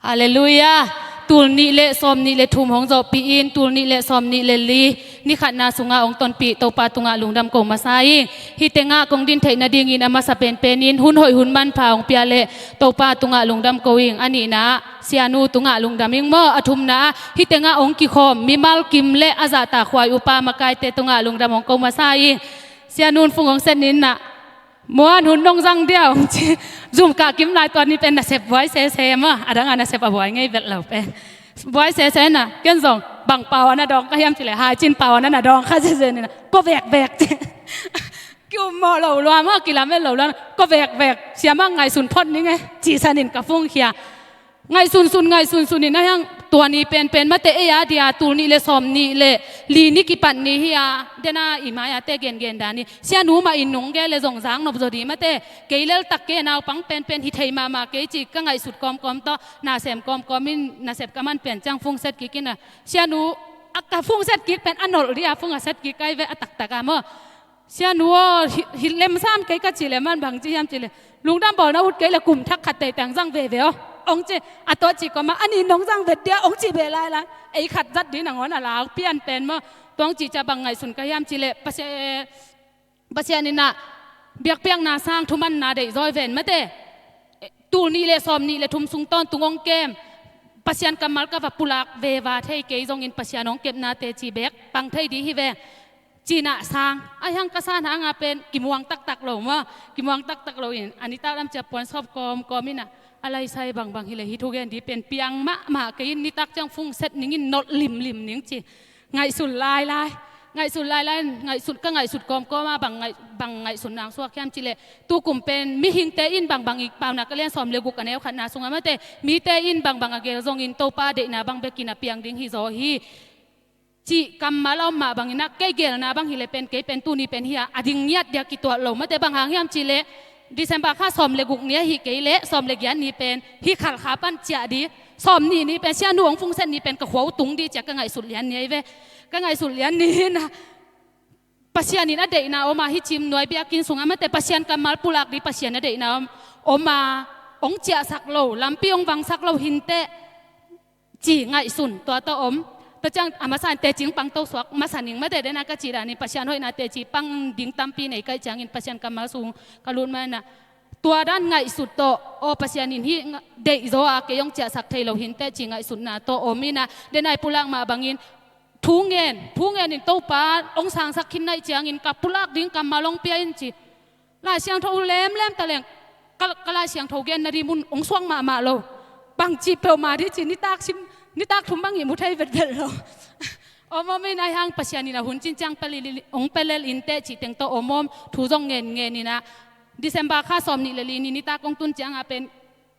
Hallelujah. Tul ni le som ni le thum hong zo pi in tul ni le som ni le li ni khat na sunga ong ton pi to pa tunga lungdam ko masai hi tenga kong din theina ding in ama sa pen pen in hun hoi hun man pha ong pia le to pa tunga lungdam ko ing ani na sianu tunga lungdam ing mo athum na hi tenga ong ki khom mi mal kim le aza ta khwai upa makai te tunga lungdam ong ko masai sianun fungong sen nin na muan hun nong zang dia ong chi zum ka kim lai to ni pen na sep buai se se ma adang ana sep abuai ngei vet lo pe buai se se na ken zong bang pau ana dong ka hiam chi le ha chin pau ana na dong kha se se ni na ko vek vek chi kiu mo lo lo ma ki lam lo lo ko vek vek sia ma ngai sun phot ni nge chi sanin ka fung khia ไงซุนซุนไงซุนซุนนี่นะยังตัวนี้เป็นเป็นมาเตเอยาเดียตูนี่เลสอมนี่เลลีนี่กิปันนี่เฮียเดนาอีมายาเตเกนเกนดานี่เสียหนูมาอินนุงแกเลจงจางนบจดีมาเตเกยเลตักเกนาวปังเป็นเป็นฮิเทยมามาเกจิก็ไงสุดกอมกอมต่อนาเสมกอมกอมินนาเสบกมันเปลี่ยนจังฟุงเซตกิกินะเสียหนูอากาฟุงเซตกิเป็นอันนอลเรียฟุงเซตกิไกเวอตักตะกามอเสียหนูหิเลมซ้ำเกยกะจิเลมันบางจียามจิเลลุงดำบอกนะอุดเกยละกลุ่มทักขัดเตแต่งจังเวเวอ องเจอตัวจีก็มาอันนี้น้องจังเวเดียองจีเบลายละไอ้ขัดจัดดีหนังอ่อนอะไรเปลี่ยนเป็นมาตวงจีจะบังไงสุนกยามจีเละปะเสปะเสนี่นะเบียกเปียงนาสร้างทุมันนาเดจอยเวนมาเตตูนี่เลซอมนี่เลทุมสุงต้นตุงองเกมปัสยันกำมัลกับปุลักเววาเทเกยจงอินปัสยันองเก็บนาเตจีเบกปังเทดีฮิเวจีน่ะสางไอ้หังกษานหางาเป็นกิมวงตักตักโลมากิมวงตักตักโลอินอันนี้ตาลำจะปวนชอบกอมกอมินะอะไรใส่บางบางฮิเลฮิทุเกนดีเป็นเปียงมะมากินนี่ตักจังฟุงเซตนิ่งนดลิมลิมนิ่งจีไงสุดลายลายไงสุดลายลายไงสุดก็ไงสุดกอมก็มาบางไงบางไงสุดนางสวกแคมจีเลตูกลุ่มเป็นมีหิงเตอินบางบางอีกเปล่านักเรียนสอมเลกุกันแนวขันนาสุงมาเตมีเตอินบางบางอเกลซงอินโตปาเดนาบางเบกินาเปียงดิ้งฮิโซฮีจีกำมาเล่ามาบางนักเกเกลนาบางฮิเลเป็นเกเป็นตูนี่เป็นเฮียอดิ่งยัดยากิตัวเรามาแต่บางหางยามจีเลดิเซมบาค่าสอมเลกุกเนี้ยฮิเกเลสอมเลกยันนี่เป็นฮิขัดขาปั้นเจียดีสอมนี่นี่เป็นเสียหนวงฟุงเส้นนี่เป็นกระหัวตุงดีจากก็ไงสุดเลียนนี่เวก็ไงสุดเลียนนี่นะปัสยานี่นะเดนะอมาฮิจิมหน่วยเบียกินสุงอามาแต่ปัสยานกำมาปุลักดีปัสยานนะเดนะอมาองเจียสักโลลำปีองวังสักโลหินเตจีไงสุนตัวตอมตะจังอามาสันเตจิงปังโตสวกมาสันนิงมาเตเดนะกะจีรานี่ปัสยานห้อยนะเตจีปังดิ่งตัมปีในไกจังอินปัสยานกำมาสูงกะลุนมานะตัวด้านไงสุดโตโอปัสยานินฮิเดโซอาเกยองเจสักเทโลหินเตจีไงสุดนะโตโอมีนะเดนายปุลังมาบังอินทูเงินทูเงินอินโตปาองสังสักขินในเจียงอินกับปุลักดิ่งกับมาลงเปียอินจีลายเสียงโทเลมเลมตะเลงกะกะลายเสียงโทเกนนารีมุนองสวงมามาโลบังจีเปียวมาที่จีนิตากชิมนิตากทุมบังอิมุไทยเวทเวลโลอมไม่นายหังปัสยานินะหุ่นจินจังเปลิองเปเลอินเตจีเต็งโตอมอมทูจงเงินเงินนี่นะดิเซมบาค่าสอมนี่เลลีนี่นิตากองตุนจังอาเป็น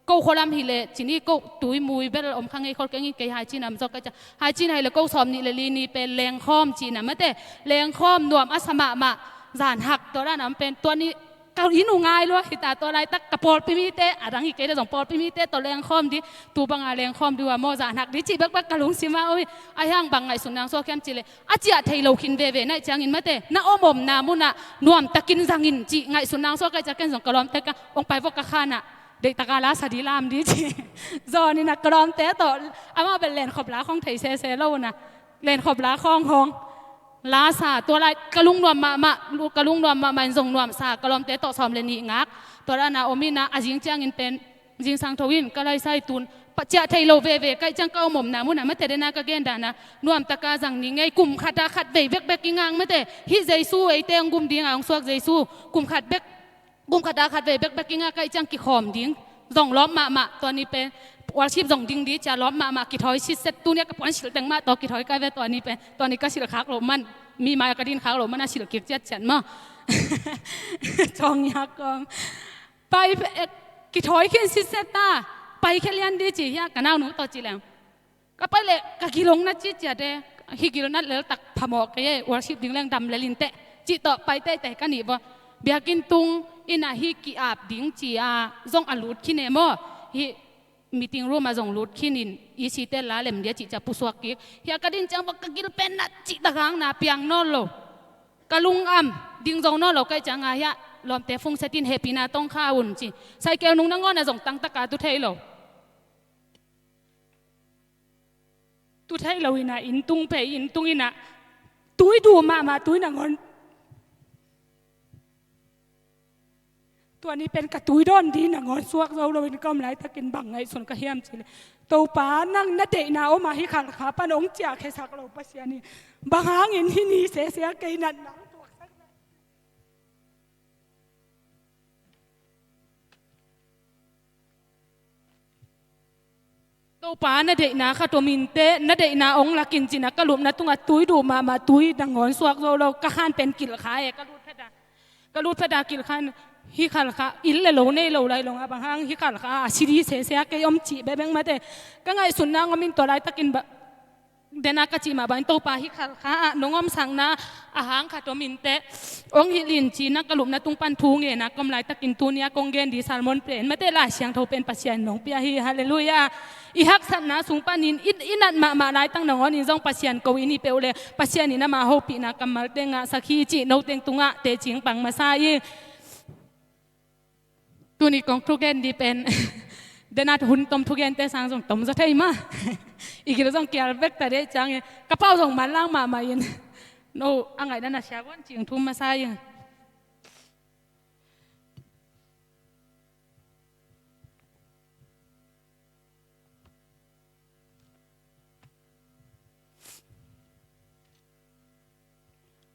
กูโคลัมฮิเลจีนี่กูตุยมุยเบลอมข้างไอ้คนแกงเกยหายจีนำจอกก็จะหายจีนให้เลกูสอมนี่เลลีนี่เป็นแรงข้อมจีนำมาแต่แรงข้อมนวมอัสมะมาจานหักตัวนั้นเป็นตัวนี้เกาหลีหนูง่ายเลยฮิตาตัวไรตักกระปอลปิมีเตอะดังอีกเกได้สองปอลปิมีเตตัวแรงข้อมดิตูบังอาแรงข้อมดีว่าโมจานหักดิจีบักบักกะลุงสิมาโอ้ยไอ้ห่างบังไงสุนังโซแคมจีเลยอาจีอาเทโลคินเวเวนายจังอินมาเตน่าอมอมนามุนะนวมตะกินจังอินจีไงสุนังโซกจะกันสองกะลอมเตกะองไปวกกะขานะเด็กตะกาลาสดีลามดิจีจอนี่นะกะลอมเตต่ออามาเป็นเลนขอบลาของไทยเซเซโลนะเลนขอบลาของหองลาสาตัวไรกะลุงนวมมามะกะลุงนวมมามันทรงนวมสากะลอมเตต่อซอมเลนีงักตัวนั้นนะอมินะอาจิงจังอินเป็นจิงสังทวินกะไลไซตุนปะเจ้าไทยโลเวเวไกจังเก้าหม่อมนามุนะมะเตเดนากะเกนดานะนวมตะกาจังนี่ไงกลุ่มขัดดาขัดเวเบกเบกกิงังมะเตฮิเจซูไอเตงกุมดิงอังสวกเจซูกลุ่มขัดเบกกลุ่มขัดดาขัดเวเบกเบกกิงังไกจังกิขอมดิงส่งล้อมมะมะตัวนี้เป็นวาชีพส่งดิงดีจะล้อมมะมะกิถอยชิดเซตตัวเนี้ยกับปอนฉิลแตงมาตัวกิถอยใกล้เวตัวนี้เป็นตัวนี้ก็ฉิลคักโรมันมีมากระดินคักโรมันน่าฉิลเกียกเจ็ดเจ็ดมาจองยากอมไปกิถอยขึ้นชิดเซตตาไปแค่เลียนดีจียากกันเอาหนูตัวจีแล้วก็ไปเลยกะกิลงนะจีเจเดฮิกิลนัดเลยตักพมอกเยวาชีพดิ่งแรงดำเลยลินเตะจีต่อไปเตะแต่กันนี่บ่เบียกินตุงอินาฮิกิอาบดิ่งจีอาจงอลูดขี้เนมอฮิมีติงรูมาจงลูดขี้นินอีชีเตลาเลมเดียจีจะปุสวกิเฮียกระดินจังบอกกะกิลเป็นนะจีตะกังนาเปียงนอโลกะลุงอ่ำดิ่งจงนอโลใกล้จังอาเฮียลอมเตฟงเซตินเฮปีนาต้องข้าอุ่นจีใส่แก้วนุ่งนั่งงอนะจงตั้งตะกาตุเทโล Tu thei lo ina in tung pe in tung ina tui du ma ma tui na ngon ตัวนี้เป็นกระตุยดอนดีนะงอนสวกเราเราเป็นกำไรถ้ากินบังไงส่วนกระเทียมจีเลยตัวปานั่งนาเดนาโอมาฮิขันขาปนองเจียเคสักเราปะเสียนี่บางหางอินที่นี่เสียเสียเกนันนังตัวสักตัวปานาเดนาค่ะตัวมินเตนาเดนาองละกินจีนะกะลุมนะตุงตุยดูมามาตุยดังงอนสวกเราเรากะขานเป็นกิลขายกะลุดพดากะลุดพดากิลขาน hi khal kha il le lo nei lo lai long a bang hang hi khal kha a siri se se ke om chi be beng ma te ka ngai sun na ngomin to lai takin ba dena ka chi ma ban to pa hi khal kha a nongom sang na a hang kha to min te ong hi lin chi na kalum na tung pan thu nge na kom lai takin tu nia kong gen di salmon pen ma te la siang tho pen pasian nong pia hi hallelujah i hak san na sung panin in inat ma ma lai tang nong in zong pasian ko ini pe le pasian ina ma ho pi na kamal te nga sakhi chi no teng tunga te ching pang ma sa yi ตัวนี้กองทุกเกนดีเป็นเดนัดหุ่นตมทุกเกนแต่สังส่งตมจะเทมาอีกเรื่องเกี่ยวกับแต่เดจังกระเป๋าส่งมาล่างมามายินโนอังไงนั่นน่ะเชียวันจิงทุ่มมาซายิน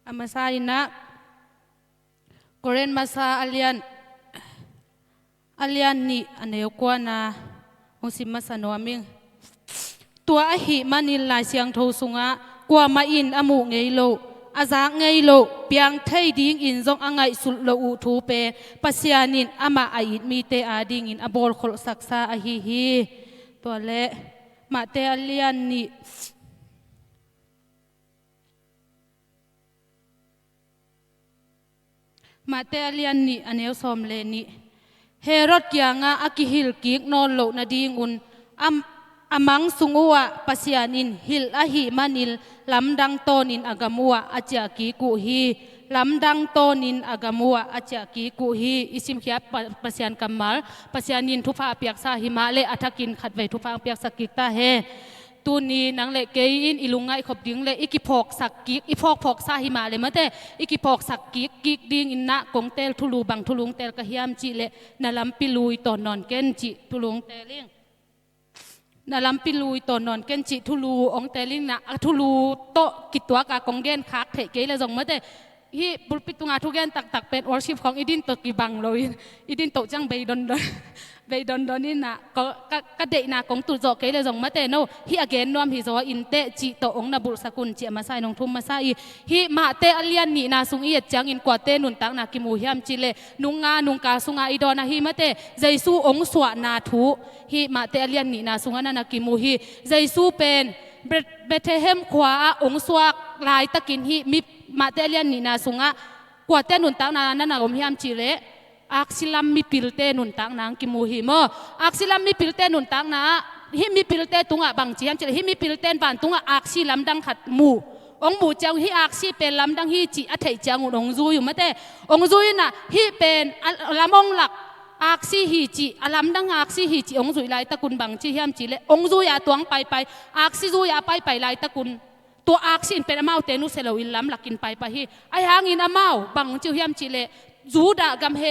อามาซายินนะกเรนมาซาอเลียน alian ni aneu kwa na ong sim ma sa no aming tua a hi manin lai siang tho sunga kwa ma in amu ngei lo aza ngei lo piang thei ding in zong angai sul lo u thu pe pasianin ama a it mi te a ding in abol khol saksa a hi hi to le ma te alian ni ma te alian ni aneu som le ni Herod kianga akihil kik no lo na ding un am amang sungua pasianin hil ahi manil lamdang tonin agamua achia ki ku hi lamdang tonin agamua achia ki ku hi isim khia pasian kamal pasianin thupa piak sa hi ma le athakin khat ve thupa piak sakik ta he ตูนี้นังเลเกอินอิลุงไงขบดิ้งเลอีกิพอกสักกิกอีพอกพอกซาหิมาเลมาเตอีกิพอกสักกิกกิกดิ้งอินนะกงเตลทุลูบังทุลุงเตลกะเฮียมจิเลนาลัมปิลุยตอนนอนเกนจิทุลุงเตลิงนาลัมปิลุยตอนนอนเกนจิทุลูองเตลิงนะทุลูโตกิตัวกากงเกนคักเทเกเลจงมาเตฮีบุปิตุงาทุเกนตักตักเป็นวอร์ชิปของอีดินตกีบังเลยอีดินโตจังเบดอน เบดอนดอนนี่นะก็ก็เดนะของตุจอกเกเลยจงมาเตโนฮีอเกนนวมฮีจออินเตจิโตองนะบุษกุลเจมาไซนงทุมมาไซฮีมาเตอเลียนนี่นาสุงเอียดจังอินกว่าเตนุนตังนากิมูฮิมจิเลนุงงานุงกาสุงาอีดอนาฮีมาเตใจสู้องสวนาทุฮีมาเตอเลียนนี่นาสุงานานากิมูฮีใจสู้เป็นเบเทเฮมขวาองสวกลายตะกินฮีมิมาเตอเลียนนี่นาสุงากว่าเตนุนตังนานานาอมฮิมจิเล ak silam mi pilte nun tang nang ki mu hi mo ak silam mi pilte nun tang na hi mi pilte tunga bang chiam chile hi mi pilten ban tunga ak silam dang khat mu ong mu chang hi ak si pen lam dang hi chi a thei chang ong zu yu mate ong zu na hi pen lamong lak ak si hi chi alam dang ak si hi chi ong zui lai ta kun bang chi hiam chi le ong zu ya tuang pai pai ak si zu ya pai pai lai ta kun ตัวอักสินเป็นอมาวเตนุเซลวินลำหลักกินไปปะฮีไอหางอินอมาวบังจิวเฮียมจิเล จูดากำเฮ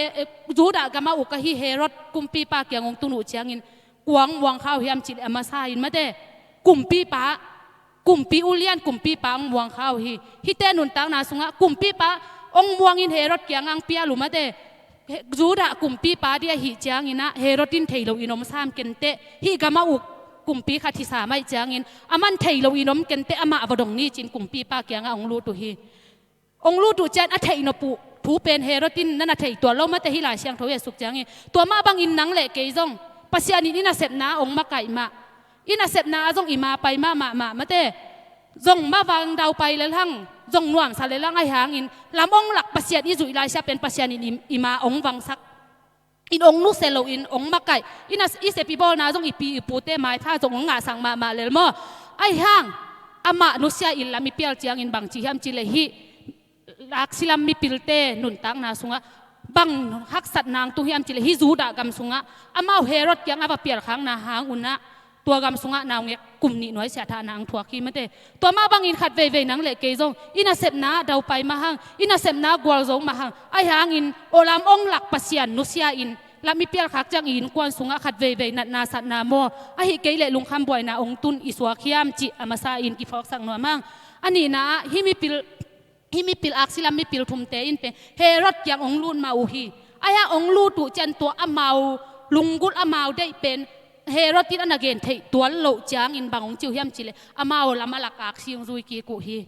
จูดากำมาอุกะฮีเฮรถกุมปีปาเกียงองตุนุเชียงอินกวางวางข้าวเฮียมจิเลมาซาอินมาเตกุมปีปากุมปีอุเลียนกุมปีปาองวางข้าวฮีฮิเตนุนตังนาสุงะกุมปีปาองวางอินเฮรถเกียงอังเปียลุมาเตจูดากุมปีปาเดียฮีเจียงอินะเฮรตินเทโลอินอมสามเกนเตฮีกามาอุกกุมปีขัดทิสาไม่เจียงอินอามันเทโลอินอมเกนเตอามาอวดงนี่จินกุมปีปาเกียงองลูตุฮีองลูตุเจนอเทอินปุ ทูเป็นเฮโรตินนั่นเทตัวเรามาแต่ฮิลาเชียงทเวสุกจังตัวมาบางอินนังเละเกยซงปัสยานิอินาเสพนาองมาไก่มาอินาเสพนาซงอิมาไปมามามามาเตซงมาวางดาวไปแล้วทั้งซงน่วงสาเลลังไอหางอินลำองหลักปัสยานิจุอิลาเชียเป็นปัสยานิอิมาองวังสักอินองนุเซโลอินองมาไก่อินาอิเซปิบอลนาซงอีปีอีปูเตไม้ท่าซงองงาสังมามาเลมอไอหางอามานุเซียอินลามิเปียลจียงอินบังจีฮัมจีเลฮี ลักซิลามีปิลเตนุนตังนาสุงะบังฮักสัตนางตุฮิอัมจิเลฮิจูดากำสุงะอามาเฮรถยังอาบเปียลขังนาหางอุนะ Tua gam sunga nau ngek kum ni noi sia tha na ang thua khi mate. Tua ma bang in khat ve ve nang le ke zong ina sep na dau pai ma hang ina sep na gwal zong ma hang ai hang in olam ong lak pasian nu sia in lami pial khak chang in kwan sunga khat ve ve nat na sat na mo a hi ke le lung kham buai na ong tun iswa khiam chi amasa in ki phok sang no mang ani na hi mi pil hi mi pil ak silam mi pil thum te in pe Herod kyang ong lun ma u hi aya ong lu tu chan to amau lungul amau dei pen Herod tin an again thei tual lo chang in bangong chiu hiam chile amau lama lakak sing zui ki ku hi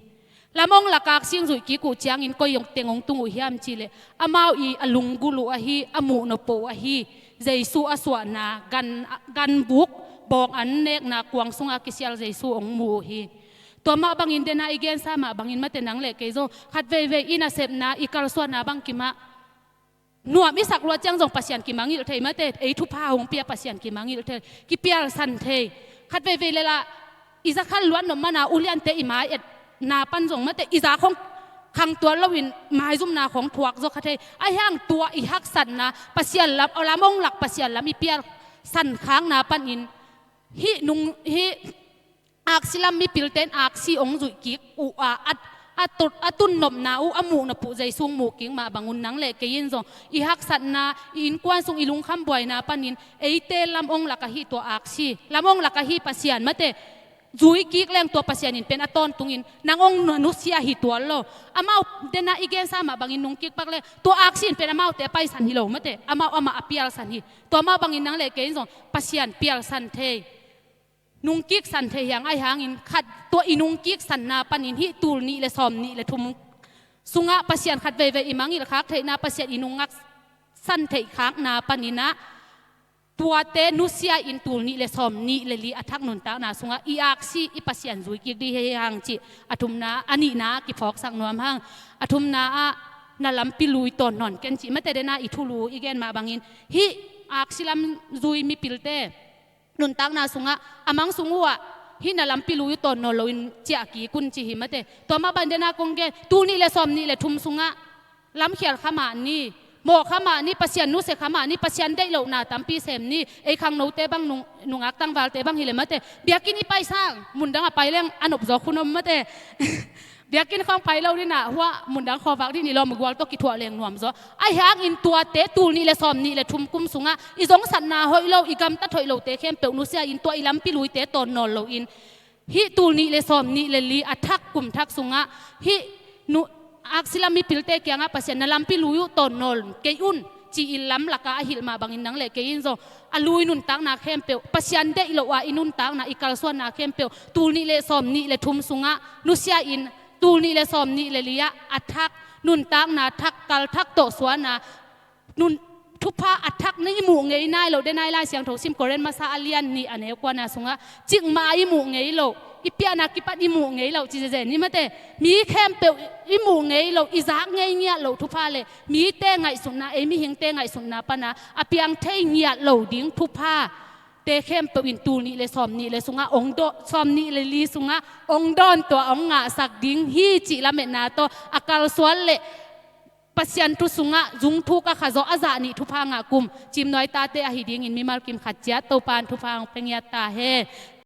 lamong lakak sing zui ki ku chiang in koyong tengong tungu hiam chile amau i alungulu a hi amu no po a hi Jesu aswa na gan gan buk bong an nek na kuang sunga kisial Jesu ong mu hi. To ma bangin de na igen sa ma bangin ma tenang le ke zo khat ve ve ina sep na ikal so na bang kima nuam isak lo chang jong pasian ki mangil thei ma te ei thu pa hong pia pasian ki mangil thei ki pial san thei khat ve ve le la iza khal luan no mana ulian te ima et na pan jong ma te iza khong khang tua lowin mai zum na khong thuak zo kha thei ai hang tua i hak san na pasian lam olamong lak pasian lam i pial san khang na pan in hi nung hi ak silam mi pilten ak si ong zui ki u a at atut atun nom na u amu na pu jai sung mu king ma bangun nang le ke yin zong i hak sat na in kwan sung ilung kham buai na panin eite lam ong laka hi to ak si lam ong laka hi pasian mate zui ki leng to pasian in pen aton tungin nang ong nu sia hi tual lo amau dena igen sama bangin nung kik pak le to ak sin pen amau te pai san hi lo mate amau ama apial san hi to ma bangin nang le ke yin zong pasian pial san the nung kik san the yang ai hang in khat to inung kik san na panin hi tul ni le som ni le thum sunga pasian khat ve ve imang il khak the na pasian inung ngak san the khak na panina tua te nusia in tul ni le som ni le li athak nun ta na sunga i ak si i pasian zui ki di he hang chi athum na ani na ki phok sang nuam hang athum na a na lampi lui ton non ken chi mate de na i thulu igen ma bangin hi ak silam zui mi pilte nun tak na sunga amang sungua hi na lampi lui ton no loin chia ki kun chi hi mate to ma ban de na kong ge tu ni le som ni le thum sunga lam khial khama ni mo khama ni pasian nu se khama ni pasian dei lo na tampi sem ni ei khang no te bang nung nungak tang wal te bang hi le mate biakin i pai sang mundang a pai leng anop zo khunom mate biakin khong pai lo ni na huwa mundang kho wak ni lo mugwal to ki thua leng nuam zo ai hang in tua te tul ni le som ni le thum kum sunga i zong san na hoi lo i gam ta thoi lo te khem pe nu sia in tua i lam pi lui te ton nol lo in hi tul ni le som ni le li athak kum thak sunga hi nu aksila mi pilte kyanga pasien na lampi luyu ton nol ke un chi in lam laka a hil ma bangin nang le ke in zo alui nun tak na khem pe pasian de ilo wa inun tak na ikal suan na khem pe tul ni le som ni le thum sunga nusia in tul ni le som ni le lia athak nun tak na thak kal thak to suana nun thupa athak ni mu ngei nai lo de nai lai siang tho sim koren masa alian ni ane kwa na sunga ching ma i mu ngei lo ipia na kipat i mu ngei lo chi je ni mate mi khem pe i mu ngei lo i zak ngei ngia lo thupa le mi te ngai sun na e mi hing te ngai sun na pa na apiang thei ngia lo ding thupa te khem pe in tu ni le som ni le sunga ong do som ni le li sunga ong don to ong nga sak ding hi chi la me na to akal sual le pasian tu sunga zung thu ka khazo aza ni thu pha nga kum chim noi ta te a hi ding in mi mal kim khat chia to pan thu phang pengya ta he.